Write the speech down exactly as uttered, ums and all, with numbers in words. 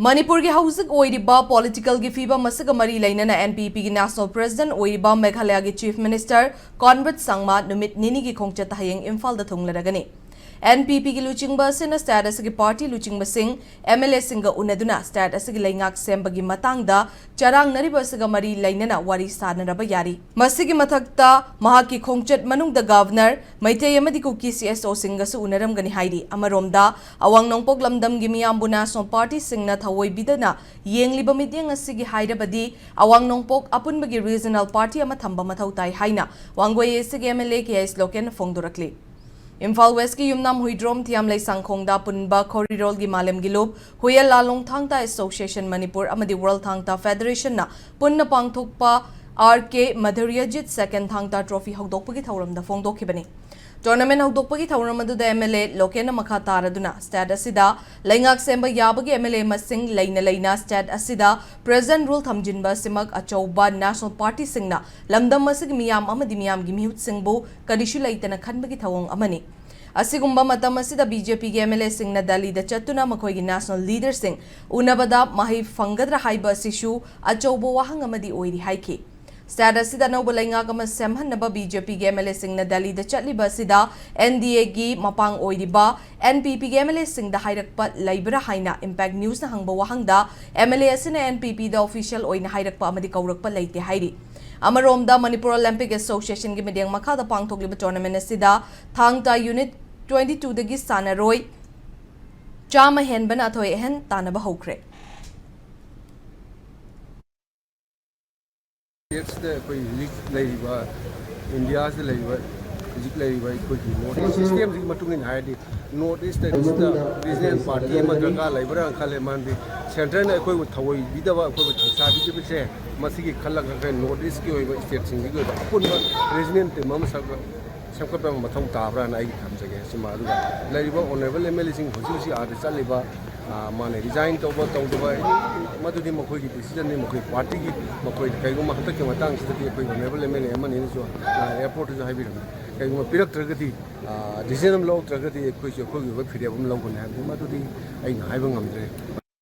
ꯃꯅꯤꯄꯨꯔꯒꯤ ꯍꯧꯖꯤꯛ ꯑꯣꯏꯔꯤꯕ ꯄꯣꯂꯤꯇꯤꯀꯦꯜꯒꯤ ꯐꯤꯕꯝ ꯑꯁꯤꯒ ꯃꯔꯤ ꯂꯩꯅꯅ ꯑꯦꯟ ꯄꯤ ꯄꯤꯒꯤ ꯅꯦꯁꯅꯦꯜ ꯄ꯭ꯔꯦꯁꯤꯗꯦꯟꯠ ꯑꯣꯏꯔꯤꯕ ꯃꯦꯘꯥꯂꯌꯥꯒꯤ ꯆꯤꯐ ꯃꯤꯅꯤꯁꯇꯔ ꯀꯣꯟꯔꯥꯗ ꯁꯪꯃꯥ ꯅꯨꯃꯤꯠ ꯅꯤꯅꯤꯒꯤ ꯈꯣꯡꯆꯠꯇ ꯍꯌꯦꯡ ꯏꯝꯐꯥꯜꯗ ꯊꯨꯡꯂꯔꯒꯅꯤ꯫ ꯑꯦꯟ ꯄꯤ ꯄꯤꯒꯤ ꯂꯨꯆꯤꯡꯕ ꯑꯁꯤꯅ ꯁ꯭ꯇꯦꯠ ꯑꯁꯤꯒꯤ ꯄꯥꯔꯇꯤ ꯂꯨꯆꯤꯡꯕꯁꯤꯡ, ꯑꯦꯝ ꯑꯦꯜ ꯑꯦꯁꯤꯡꯒ ꯎꯅꯗꯨꯅ ꯁ꯭ꯇꯦꯠ ꯑꯁꯤꯒꯤ ꯂꯩꯉꯥꯛ ꯁꯦꯝꯕꯒꯤ ꯃꯇꯥꯡꯗ ꯆꯔꯥꯡꯅꯔꯤꯕ ꯑꯁꯤꯒ ꯃꯔꯤ ꯂꯩꯅꯅ ꯋꯥꯔꯤ ꯁꯥꯅꯔꯕ ꯌꯥꯔꯤ꯫ ꯃꯁꯤꯒꯤ ꯃꯊꯛꯇ ꯃꯍꯥꯛꯀꯤ ꯈꯣꯡꯆꯠ ꯃꯅꯨꯡꯗ ꯒꯚꯔꯅꯔ, ꯃꯩꯇꯩ ꯑꯃꯗꯤ ꯀꯨꯀꯤ ꯁꯤ ꯑꯦꯁ ꯑꯣꯁꯤꯡꯒꯁꯨ ꯎꯅꯔꯝꯒꯅꯤ ꯍꯥꯏꯔꯤ꯫ ꯑꯃꯔꯣꯝꯗ, ꯑꯋꯥꯡ ꯅꯣꯡꯄꯣꯛ ꯂꯝꯗꯝꯒꯤ ꯃꯤꯌꯥꯝꯕꯨ ꯅꯦꯁꯅꯦꯜ ꯄꯥꯔꯇꯤꯁꯤꯡꯅ ꯊꯑꯣꯏꯕꯤꯗꯅ ꯌꯦꯡꯂꯤꯕ ꯃꯤꯠꯌꯦꯡ ꯑꯁꯤꯒꯤ ꯍꯥꯏꯔꯕꯗꯤ, ꯑꯋꯥꯡ ꯅꯣꯡꯄꯣꯛ ꯑꯄꯨꯟꯕꯒꯤ ꯔꯤꯖꯅꯦꯜ ꯄꯥꯔꯇꯤ ꯑꯃ ꯊꯝꯕ ꯃꯊꯧ ꯇꯥꯏ ꯍꯥꯏꯅ ꯋꯥꯡꯒꯣꯏ ꯑꯦ ꯁꯤꯒꯤ M L A K H ꯂꯣꯀꯦꯟꯅ ꯐꯣꯡꯗꯣꯔꯛꯂꯤ꯫ ꯏꯝꯐꯥꯜ ꯋꯦꯁꯀꯤ ꯌꯨꯝꯅꯥꯝ ꯍꯨꯏꯗ꯭ꯔꯣꯝ ꯊꯤꯌꯥꯝꯂꯩ ꯁꯪꯈꯣꯡꯗ ꯑꯄꯨꯟꯕ ꯈꯣꯔꯤꯔꯣꯜꯒꯤ ꯃꯥꯂꯦꯝꯒꯤ ꯂꯨꯞ, ꯍꯨꯌꯦꯜ ꯂꯥꯂꯣꯡ ꯊꯥꯡ ꯇꯥ ꯑꯦꯁꯣꯁꯤꯌꯦꯁꯟ ꯃꯅꯤꯄꯨꯔ ꯑꯃꯗꯤ ꯋꯥꯔꯜ ꯊꯥꯡ ꯇꯥ ꯐꯦꯗꯔꯦꯁꯟꯅ ꯄꯨꯟꯅ ꯄꯥꯡꯊꯣꯛꯄ ꯑꯥꯔ ꯀꯦ ꯃꯙꯨꯔꯌꯖꯤꯠ ꯁꯦꯀꯦꯟ ꯊꯥꯡ ꯇꯥ ꯇ꯭ꯔꯣꯐꯤ ꯍꯧꯗꯣꯛꯄꯒꯤ ꯊꯧꯔꯝꯗ ꯐꯣꯡꯗꯣꯛꯈꯤꯕꯅꯤ꯫ ꯇꯣꯔꯅꯥꯃꯦꯟ ꯍꯧꯗꯣꯛꯄꯒꯤ ꯊꯧꯔꯝ ꯑꯗꯨꯗ ꯑꯦꯝ ꯑꯦꯜ ꯑꯦ ꯂꯣꯀꯦꯟꯅ ꯃꯈꯥ ꯇꯥꯔꯗꯨꯅ ꯁ꯭ꯇꯦꯠ ꯑꯁꯤꯗ ꯂꯩꯉꯥꯛ ꯁꯦꯝꯕ ꯌꯥꯕꯒꯤ ꯑꯦꯝ ꯑꯦꯜ ꯑꯦ ꯃꯁꯤꯡ ꯂꯩꯅ ꯂꯩꯅ ꯁ꯭ꯇꯦꯠ ꯑꯁꯤꯗ ꯄ꯭ꯔꯦꯖꯦꯟꯠ ꯔꯨꯜ ꯊꯝꯖꯤꯟꯕ ꯑꯁꯤꯃꯛ ꯑꯆꯧꯕ ꯅꯦꯁꯅꯦꯜ ꯄꯥꯔꯇꯤꯁꯤꯡꯅ ꯂꯝꯗꯝ ꯑꯁꯤꯒꯤ ꯃꯤꯌꯥꯝ ꯑꯃꯗꯤ ꯃꯤꯌꯥꯝꯒꯤ ꯃꯤꯍꯨꯠꯁꯤꯡꯕꯨ ꯀꯔꯤꯁꯨ ꯂꯩꯇꯅ ꯈꯟꯕꯒꯤ ꯊꯧꯑꯣꯡ ꯑꯃꯅꯤ꯫ ꯑꯁꯤꯒꯨꯝꯕ ꯃꯇꯝ ꯑꯁꯤꯗ ꯕꯤ ꯖꯦ ꯄꯤꯒꯤ ꯑꯦꯝ ꯑꯦꯜ ꯑꯦꯁꯤꯡꯅ ꯗꯦꯜꯂꯤꯗ ꯆꯠꯇꯨꯅ ꯃꯈꯣꯏꯒꯤ ꯅꯦꯁꯅꯦꯜ ꯂꯤꯗꯔꯁꯤꯡ ꯎꯅꯕꯗ ꯃꯍꯩ ꯐꯪꯒꯗ꯭ꯔꯥ ꯍꯥꯏꯕ ꯑꯁꯤꯁꯨ ꯑꯆꯧꯕ ꯋꯥꯍꯪ ꯑꯃꯗꯤ ꯑꯣꯏꯔꯤ ꯍꯥꯏꯈꯤ꯫ ꯁ꯭ꯇꯦꯠ ꯑꯁꯤꯗ ꯑꯅꯧꯕ ꯂꯩꯉꯥꯛ ꯑꯃ ꯁꯦꯝꯍꯟꯅꯕ ꯕꯤ ꯖꯦ ꯄꯤꯒꯤ ꯑꯦꯝ ꯑꯦꯜ ꯑꯦꯁꯤꯡꯅ ꯗꯦꯜꯂꯤꯗ ꯆꯠꯂꯤꯕ ꯑꯁꯤꯗ ꯑꯦꯟ ꯗꯤ ꯑꯦꯒꯤ ꯃꯄꯥꯡ ꯑꯣꯏꯔꯤꯕ ꯑꯦꯟ ꯄꯤ ꯄꯤꯒꯤ ꯑꯦꯝ ꯑꯦꯜ ꯑꯦꯁꯤꯡꯗ ꯍꯥꯏꯔꯛꯄ ꯂꯩꯕ꯭ꯔꯥ ꯍꯥꯏꯅ ꯏꯝꯄꯦꯛ ꯅ꯭ꯌꯨꯁꯅ ꯍꯪꯕ ꯋꯥꯍꯪꯗ, ꯑꯦꯝ ꯑꯦꯜ ꯑꯦ ꯑꯁꯤꯅ ꯑꯦꯟ ꯄꯤ ꯄꯤꯗ ꯑꯣꯐꯤꯁꯤꯌꯦꯜ ꯑꯣꯏꯅ ꯍꯥꯏꯔꯛꯄ ꯑꯃꯗꯤ ꯀꯧꯔꯛꯄ ꯂꯩꯇꯦ ꯍꯥꯏꯔꯤ꯫ ꯑꯃꯔꯣꯝꯗ, ꯃꯅꯤꯄꯨꯔ ꯑꯣꯂꯤꯝꯄꯤꯛ ꯑꯦꯁꯣꯁꯤꯌꯦꯁꯟꯒꯤ ꯃꯤꯠꯌꯦꯡ ꯃꯈꯥꯗ ꯄꯥꯡꯊꯣꯛꯂꯤꯕ ꯇꯣꯔꯅꯥꯃꯦꯟ ꯑꯁꯤꯗ ꯊꯥꯡ ꯇꯥ ꯌꯨꯅꯤꯠ ꯇ꯭ꯋꯦꯟꯇꯤ ꯇꯨꯗꯒꯤ ꯁꯥꯟꯅꯔꯣꯏ ꯆꯥꯝꯃ ꯍꯦꯟꯕꯅ ꯑꯊꯣꯏ ꯑꯍꯦꯟ ꯇꯥꯟꯅꯕ ꯍꯧꯈ꯭ꯔꯦ꯫ ꯁ꯭ꯇꯦꯠꯁꯤꯗ ꯑꯩꯈꯣꯏ ꯍꯧꯖꯤꯛ ꯂꯩꯔꯤꯕ, ꯏꯟꯗꯤꯌꯥꯁꯤꯗ ꯂꯩꯔꯤꯕ, ꯍꯧꯖꯤꯛ ꯂꯩꯔꯤꯕ ꯑꯩꯈꯣꯏꯒꯤ ꯅꯣꯔꯠ ꯏꯁ ꯁꯤꯁꯇꯦꯝꯁꯤꯒꯤ ꯃꯇꯨꯡ ꯏꯟꯅ ꯍꯥꯏꯔꯗꯤ, ꯅꯣꯔꯠ ꯏꯁꯇ ꯔꯤꯖꯅꯦꯜ ꯄꯥꯔꯇꯤ ꯑꯃ ꯗꯔꯀꯥꯔ ꯂꯩꯕ꯭ꯔꯥꯅ ꯈꯜꯂꯦ꯫ ꯃꯔꯝꯗꯤ ꯁꯦꯟꯇꯔꯅ ꯑꯩꯈꯣꯏꯕꯨ ꯊꯑꯣꯏꯕꯤꯗꯕ, ꯑꯩꯈꯣꯏꯕꯨ ꯊꯧꯁꯥꯕꯤꯗꯕꯁꯦ, ꯃꯁꯤꯒꯤ ꯈꯜꯂꯒ ꯑꯩꯈꯣꯏ ꯅꯣꯔꯠ ꯏꯁꯀꯤ ꯑꯣꯏꯕ ꯁ꯭ꯇꯦꯠꯁꯤꯡꯁꯤꯒꯤ ꯑꯣꯏꯕ ꯑꯄꯨꯟꯕ ꯔꯤꯖꯅꯦꯜ ꯇꯤꯝ ꯑꯃ ꯁꯦꯝꯒꯠ-, ꯁꯦꯝꯒꯠꯄ ꯑꯃ ꯃꯊꯧ ꯇꯥꯕ꯭ꯔꯥꯅ ꯑꯩ ꯊꯝꯖꯒꯦ꯫ ꯁꯤꯃ, ꯑꯗꯨꯒ ꯂꯩꯔꯤꯕ ꯑꯣꯅꯔꯦꯕꯜ ꯑꯦꯝ ꯑꯦꯜ ꯑꯦꯁꯤꯡ ꯍꯧꯖꯤꯛ ꯍꯧꯖꯤꯛ ꯑꯥꯗ ꯆꯠꯂꯤꯕ, ꯑ, ꯃꯥꯅ ꯔꯤꯖꯥꯏꯟ ꯇꯧꯕ ꯇꯧꯗꯕ, ꯃꯗꯨꯗꯤ ꯃꯈꯣꯏꯒꯤ ꯗꯤꯁꯤꯖꯟꯅꯤ, ꯃꯈꯣꯏ ꯄꯥꯔꯇꯤꯒꯤ, ꯃꯈꯣꯏ ꯀꯩꯒꯨꯝꯕ ꯍꯟꯗꯛꯀꯤ ꯃꯇꯥꯡꯁꯤꯗꯗꯤ ꯑꯩꯈꯣꯏ ꯑꯣꯅꯔꯦꯕꯜ ꯑꯦꯝ ꯑꯦꯜ ꯑꯦ ꯑꯃꯅꯤꯅꯁꯨ, ꯑ, ꯑꯦꯌꯥꯔꯄꯣꯔꯠꯇꯁꯨ ꯍꯥꯏꯕꯤꯔꯝꯃꯤ, ꯀꯩꯒꯨꯝꯕ ꯄꯤꯔꯛꯇ꯭ꯔꯒꯗꯤ, ꯑ, ꯗꯤꯁꯤꯖꯟ ꯑꯃ ꯂꯧꯔꯛꯇ꯭ꯔꯒꯗꯤ ꯑꯩꯈꯣꯏꯁꯨ ꯑꯩꯈꯣꯏꯒꯤ ꯑꯣꯏꯕ ꯐꯤꯔꯦꯞ ꯑꯃ ꯂꯧꯒꯅꯤ ꯍꯥꯏꯕꯗꯤ ꯃꯗꯨꯗꯤ ꯑꯩꯅ ꯍꯥꯏꯕ ꯉꯝꯗ꯭ꯔꯦ꯫